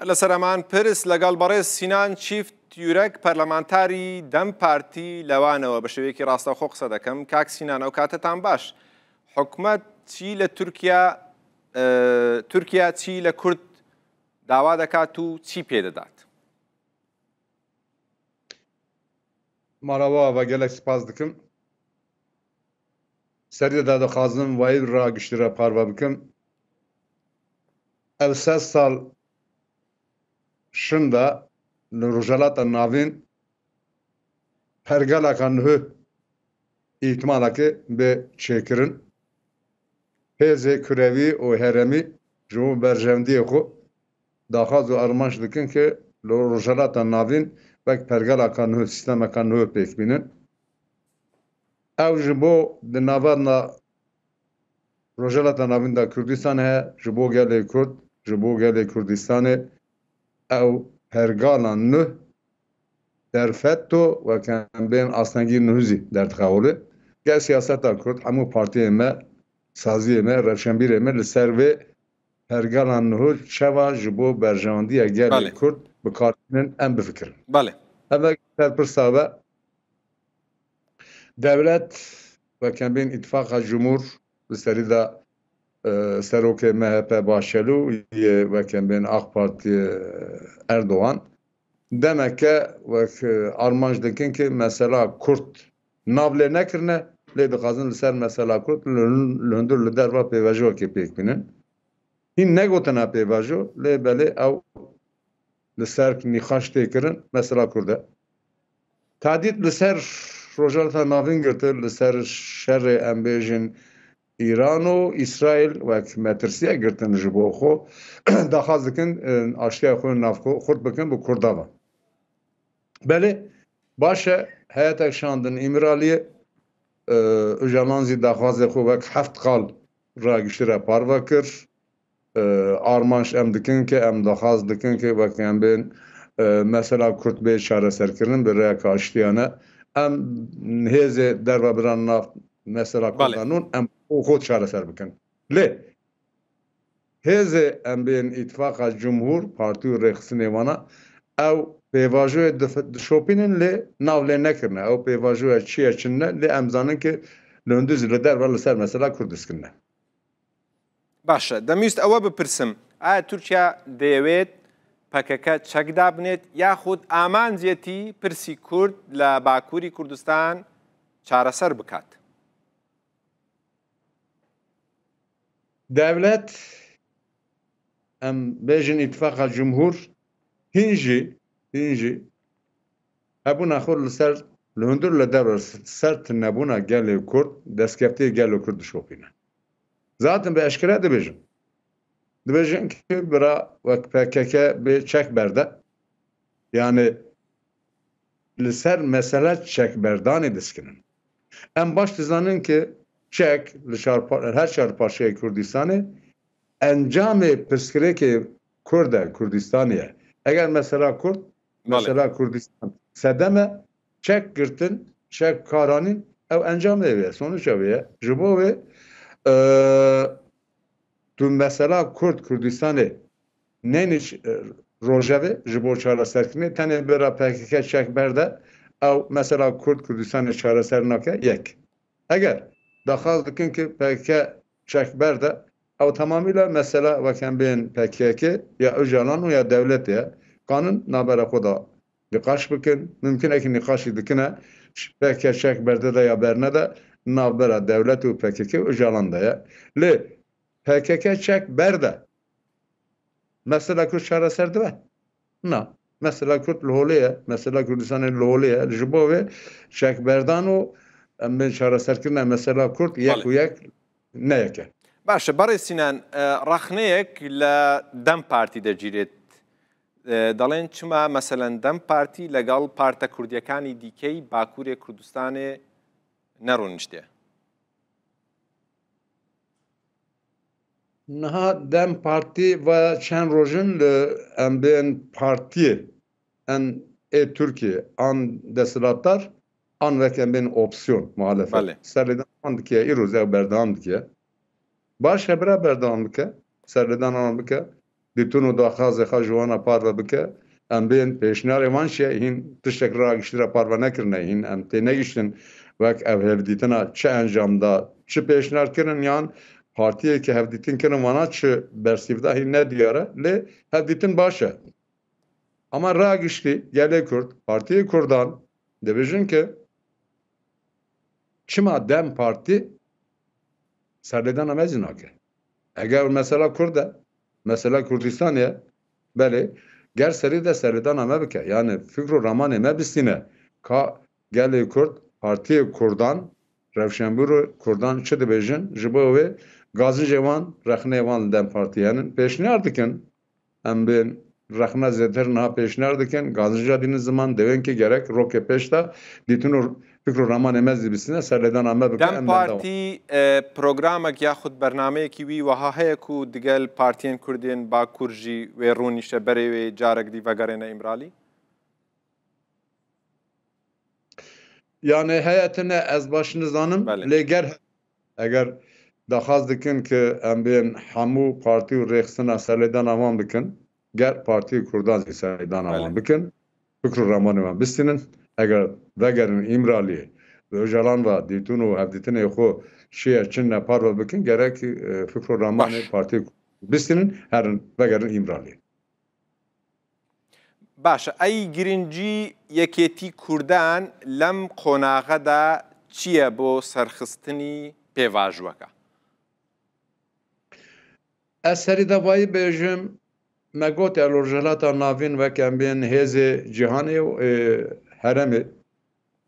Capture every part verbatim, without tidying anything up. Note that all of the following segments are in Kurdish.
لەسەر ئەمان پرس لەگەڵ بەڕێز سینان چیفت یورەک، پەرلەمانتاری دەم پارتی لەوانەوە بە شێوەیەکی ڕاستەوخۆ قسە دەکەم. کاک سینان، ئەو کاتتان باش. حکومەت چی لە تورکیا، ئە، تورکیا چی لە کورد داوا دەکات و چی پێ دەدات؟ Merhaba ve gelek spas dikim. Serî de dixwazim wayî ra giştî re parve bikim. Ev sed sal şinda li Rojhelata Navîn pergeleka nuh îhtimaleke bê çêkirin. Hêzê kurewî û herêmî ji bo berjewendiyê xwe daxwaz û armanc dikin ke li Rojhelata Navîn wek pergeleka nuh, sîstemeka nuh pêk bînin. Ew ji bo di navenda Rojhelata Navîn de Kurdistan heye, ji bo gelê Kurd, ji bo gelê Kurdistanê ew pergala nuh derfet do, weke em bên astengî nuh zî derdixewile. Gel siyaseta Kurd, hemû partiyên me, saziyê me, rewşenbîrê me li ser vê pergala nuh çawa ji bo berjewendiya gelê Belê. Kurd bi kar tînin, em bifikirin. Belê. Ev serpirsa ve dewlet weke bên îtifaqa cumhur li serî de, e, serokê M H P Bahçeli û yê weke bên AK Parti, e, Erdogan demeke wek, e, armanc dikin ki mesela Kurd nav lê nekirine, lê dixwazin li ser mesela Kurd li, li hundir li derva pêvajoyekê pêk bînin. Hîn negotina pêvajo, lê belê ew li ser nîqaş tê kirin, mesela Kurd e. Tadît li ser Rojhelata Navîn girtin, li ser şerê, em bêjin, Îran û Îsraîl wek metirsiyek girtin ji bo xwe. Daxwaz dikin, e, aştiya xwe navxwe xurt bikin bi Kurda ve. Belê, baş e, heyetek şandin Îmraliyê, e, Ocalan zî daxwazê xwe wek heft qal ragiştî re parve kir. E, armanc em dikin ke, em daxwaz dikin ke wek em bên, e, mesela Kurd bê çareserkirin bi rêyeke aştiyane. Em hêzê derve biran nav mesela Belê. Kurda nûn, em xwe çareser bikin. Lê hêzê em bên îtifaqa cumhur, partî û rêxistinê wana, ew pêvajoyê dif-, dişopînin lê nav lê nekirine. Ew pêvajoya çi ye çi ne, lê em zanin ke li hundir zî li derve li ser mesela Kurd diskirine. Baş e. Demîst ewe bipirsim. Aya Tirkiye dêwêt P K K çek dabinêt, yaxud amancêtî pirsî Kurd le Bakurî Kurdistan çareser bikat? Dewlet, em bêjin îtifaqa cumhur, hîn jî, hîn jî hebûna xwe li ser, li hundir li derve ser tunebûna gelê Kurd, destkeftiyê gelê Kurd dişopîne. Zaten bi eşkere dibêjin. Dibêjin ki bira wek P K K bê çek berde. Yani li ser mesele çekberdanê diskinin. Em baş dizanin ki çek li çar pa-, her çar parçeyê Kurdistanê encamê pirsgirêkê Kurd e, Kurdistanê ye. Eger mesela Kurd, Belê. Mesela Kurdistan sedem e, çek girtin, çek karanîn, ew encamê wê ye, sonuca wê ye. Ji bo wê, e, tu mesela Kurd Kurdistanê neyniş, e, rojevê ji bo çareserkirinê, tenê bira P K K çek berde, ew mesela Kurd Kurdistanê çareser nake, yek. Eger daxwaz dikin ki P K K çek berde, ew tamamîla mesela wek em bên P K K ya Ocalan û ya dewletê ye. Kanin navbera xwe de nîqaş bikin. Mimkin e ki nîqaşî dikine, P K K çek berde de ya bernede, navbera dewlet û P K K û Ocalan de ye. Lê P K K çek berde, mesela Kurd çareser dibe? Na. Mesela Kurd li holê ye, mesela Kurdistanê li holê ye. Ji bo vê çekberdan û em bên çareserkirina mesela Kurd yek Belê. Û yek ne yek e. Baş e, Barê Sinan, e, rexneyek li DEM Partî de cîrêt. E, دەڵێن چما مەسەلەن دەم پارتی لەگەڵ پارتە کوردیەکانی دیکەی باکوورێ کوردستانێ نەڕونیشتێ؟ Niha DEM Partî ve çend roj in li em bên partiyê en ê Tirkiyê an desthilatdar an wek em bên opsiyon, muhalefet. Belê. Serlêdan wan dikiye, îro zî ew berdewam dikiye. Baş e, bira berdewam bike, serlêdan wan bike. dîtin û daxwazê xwe ji wana parve bike. Em bên pêşniyarê wan çi ye? Hîn tiştek ragiştî re parve nekirine. Hîn em tê negiştin wek ev hevdîtina çi encam da, çi pêşniyar kirin yan partiyê ke hevdîtin kirin wana çi bersîv da hîn nediyar e. Lê hevdîtin baş e. Ama ragiştî gelê Kurd, partiyê Kurdan dibêjin ke çima DEM Partî serlêdana me zî nake? Eger mesela Kurd e, mesela Kurdistanê ye, belê, ger serî de serlêdana me bike. Yani fikr û ramanê me bistîne. Ka gelê Kurd, partiyê Kurdan, rewşenbîrê Kurdan çi dibêjin? Ji bo wê gazincê wan, rexneyê wan li DEM Partî henin. Pêşniyar dikin, em bên rexne zêdetir niha pêşniyar dikin, gazinca dînin ziman, dewên ki gerek rokê pêş de dîtin û fikr û ramanê me zî bistîne, serlêdana me bike, DEM em benda wan. Partî, e, programek yaxud bernameyekî wî wiha heye ku digel partiyên Kurdên Bakur jî wê rûnişte berê wê carek dî vegerêne Îmralî? Yani heye tine ez baş nizanim, Belê. Lê ger eger daxwaz dikin ki em bên hemû partî û rêxistina serlêdana wan bikin, ger partiyê Kurdan zî serlêdana Belê. Wan bikin, fikr û ramanê wan bistînin, eger vegerin Îmraliyê, bi Ocalan ve dîtin û hevdîtinê xwe çi ye çi ne parve bikin, gerek, e, fikr û ramanê Baş. Partiyê Kurdan bistînin, herin vegerin Îmraliyê. Baş e, ey girîncî yekêtî Kurdan lem qonaxe de çi ye bo serxistinî pêvajoyeke? Ez serî de vayî bêjim, me got ya li Rojhilata Navîn wek em bên hêzê cîhanê û, e, herêmê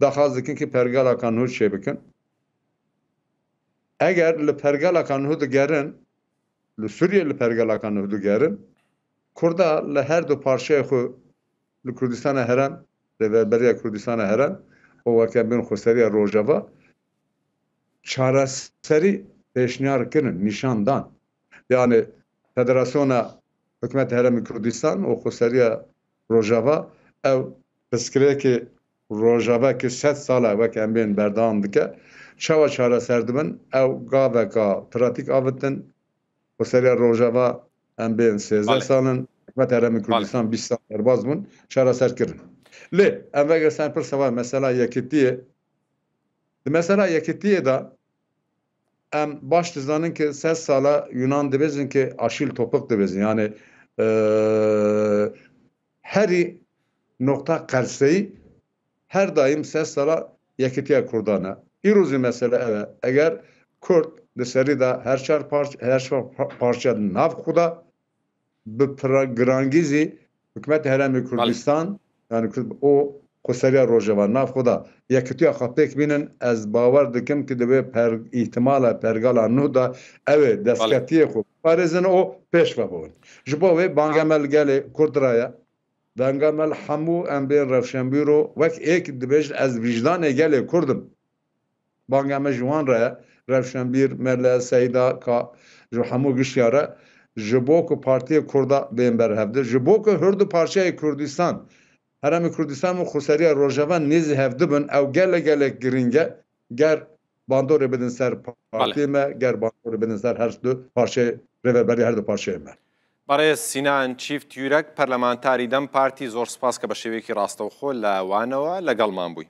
daxwaz dikin ki pergelaka nû çêbikin. Eger li pergelaka nû digerin, li Sûriyê li pergelaka nû digerin, Kurda li her du parçeyê xwe, li Kurdistana Herêm, Rêveberiya Kurdistana Herêm û weke bên Xweseriya Rojava, çareserî pêşniyar kirin, nîşan dan. Yani Federasyona Hikûmeta Herêmê Kurdistan û Xweseriya Rojava ew pirsgirêkê Rojava ki sed sal e wek em bên berdewam dike, çawa çareser dibin? Ew gaveka pratîk avitin, Xweseriya Rojava em bên sêzdeh Belê. Sal in, Hikûmeta Herêmê Belê. Kurdistan bîst sal derbas bûn, çareser kirin. Lê em vegerîn ser pirsa we, mesela yekitiyê. Di mesela yekitiyê de em baş dizanin ki sed sala Yunan dibêjin ki Aşîl topuk dibêjin. Yani, e, herî noqta qelseyî her daîm sed sala yekitiya Kurdan e. Îro zî mesele ev e. Eger Kurd di serî de her çar parç-, her çar pa-, parçe di nav xwe de bi pira-, girangî zî Hikûmeta Herêmê Belê. Kurdistan, yani Kurd, û Xweseriya Rojava nav xwe de yekitiya xwe pêk bînin, ez bawer dikim ki divê per-, îhtimala pergala nû de ew ê Belê. Destketiyê xwe biparêzin û pêş ve bibin. Ji bo wê banga me li gelê Kurd re ye. Venga me li hemû em bên rewşenbîro wek êk dibêjin, ez vîjdanê gelê Kurd im. Banga me ji wan re ye, rewşenbîr, mele, seyda, ka, ji hemû giştiya re, ji bo ku partiyê Kurda bên ber hevdi, ji bo ku her du parçeyê Kurdistan, Herêmê Kurdistan û Xweseriya Rojava nêzî hevdi bin, ew gelek gelek girîng e, ger bandorê bidin ser Belê. Partiyê me, ger bandorê bidin ser her du parçeyê, rêveberiya her du parçeyê me. Barêz Sînan Çîft Yurek, parlamentarî DEM Partî, zor spas ke bi şêweyekî rastewxo li Wanewa legelman bûy.